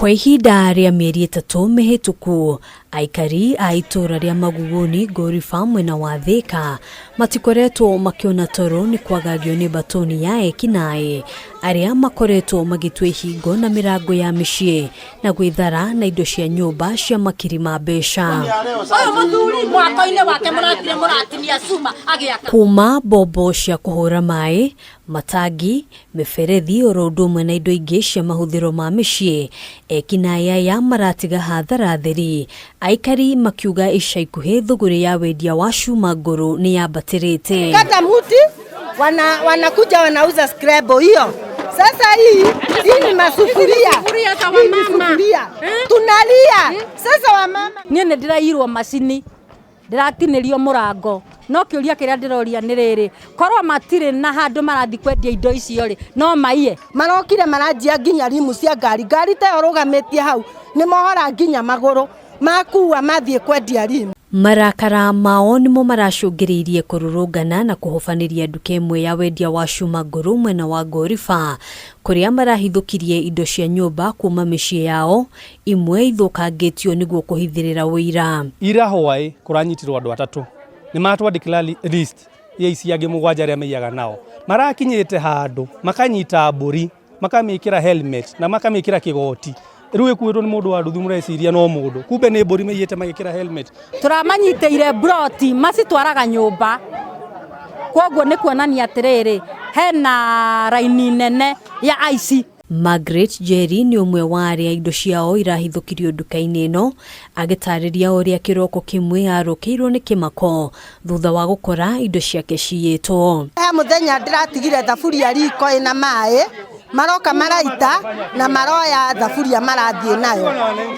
Kwa ihinda rĩa mĩeri 3 mĩhĩtũku, aikari a itũũra rĩa Maguguni Ngoriba mwena wa Thika matikoretwo makĩona toro nĩ kwagagio nĩ mbatoni ya ekinaĩ arĩa makoretwo magĩtua ihingo na mĩrango ya mĩciĩ na gwĩthara na indo cia nyũmba cia makiri ma mbeca. Ũyũ mũthuri mwako-inĩ wake mũratire mũratinia cuma agĩaka. Kuma mbombo cia kũhũra maĩ, matangi, mĩberethi oro ũndũ ũmwe na indo ingĩ cia mahũthĩro ma mĩciĩ, ekinaĩ aya maratiga hathara theri, aikari makiuga ica ikuhĩ thũgũrĩ ya wendia wa cuma ngũrũ nĩ yambatĩrĩte. Kata muti wanakuja wanauza scrabble hiyo. Sasa hii ni masufuria. Hii ni sufuria. Tunalia. Sasa wamama Niĩ nĩ ndĩraiyirwo macini, ndĩratinĩrio mũrango. No kĩũria kĩrĩa ndĩroria nĩ rĩrĩ, korwo matirĩ na handũ marathiĩ kwendia indo icio rĩ, no maiye? Marokire maranjia nginya rimu cia ngari. Ngari ta ĩyo rũgamĩtie hau, nĩ mohora nginya magũrũ. Makua mathiĩ kwendia rimu. Marakara mao nĩmo maracũngĩrĩirie kũrũrũngana na kũhobanĩria nduka ĩmwe ya wendia wa cuma ngũrũ mwena wa Ngoriba, kũrĩa marahithũkirie indo cia nyũmba kuma mĩciĩ yao, imwe ithũkangĩtio nĩguo kũhithĩrĩra ũira. Ira hwaĩ kũranyitirwo andũ atatũ. Nĩ matwandĩkĩra list ya ici angĩ mũgwanja arĩa maiyaga nao. Marakinyĩte handũ makanyita mbũri, makamĩkĩra helmet na makamĩkĩra kĩgoti. Rĩu ĩkuĩtwo nĩ mũndũ wa nduthi mũreciria no mũndũ. Kumbe nĩ mbũri maiyĩte magĩkĩra helmet. Tũramanyitĩire mburoti macitwaraga nyũmba. Kwoguo nĩ kuonania atĩrĩrĩ, hena raini nene ya aici. Margaret Jerry nĩ ũmwe wa arĩa indo ciao irahithũkirio nduka-inĩ ĩno, agĩtarĩria ũrĩa kĩroko kĩmwe arũkĩirwo nĩ kĩmako thutha wa gũkora indo ciake ciyĩtwo. He mũthenya ndĩratigire thaburia riko ĩna maĩ, maroka maraita na maroya thaburia marathiĩ nayo.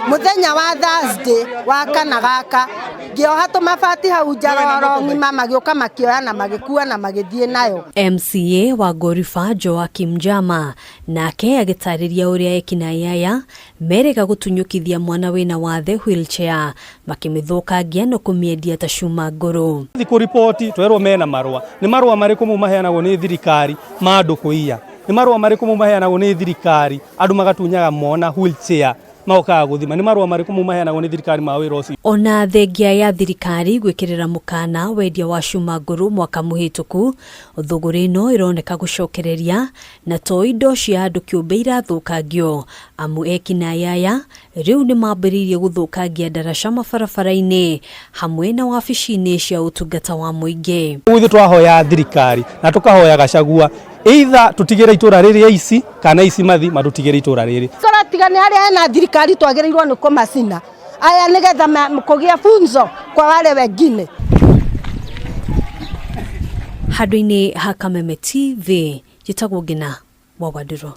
Mũthenya wa Thursday wa kana gaka, ngĩoha tũmabati hau nja roro ng'ima, magĩũka makĩoya na magĩkua na magĩthiĩ nayo. MCA wa Ngoriba Joakim Njama nake agĩtarĩria ũrĩa ekinaĩ aya merĩga gũtunyũkithia mwana wĩna wathe wheelchair makĩmĩthũkangia na kũmĩendia ta cuma ngũrũ. Thiĩ kũriboti twerwo mena marũa. Nĩ marũa marĩkũ mau maheanagwo nĩ thirikari ma andũ kũiya? Nĩ marũa marĩkũ mau maheanagwo nĩ thirikari andũ magatunyaga mona wheelchair magokaga gũthima? Nĩ marũa marĩkũ mau maheanagwo nĩ thirikari ma wĩra ũcio? Ona thengia ya thirikari gwĩkĩrĩra mũkana wendia wa cuma ngũrũ mwaka mũhĩtũku, thũgũrĩ ĩno ĩroneka gũcokereria na to indo cia andũ kĩũmbe irathũkangio, amu ekinaĩ aya rĩu nĩ mambĩrĩirie gũthũkangia ndaraca mabarabara-inĩ hamwe na wabici-inĩ cia ũtungata wa mũingĩ. Rĩu ithuĩ twahoya thirikari na tũkahoya Gachagua either tũtigĩre itũra rĩrĩ aici kana aici mathi matũtigĩre itũra rĩrĩ. Tũratiga nĩ harĩa hena thirikari twagĩrĩirwo nĩ kũmacina aya nĩgetha kũgĩa funzo kwa wale wengine. Handũ-inĩ ha Kameme TV, njĩtagwo Ngina wa Wandirũ.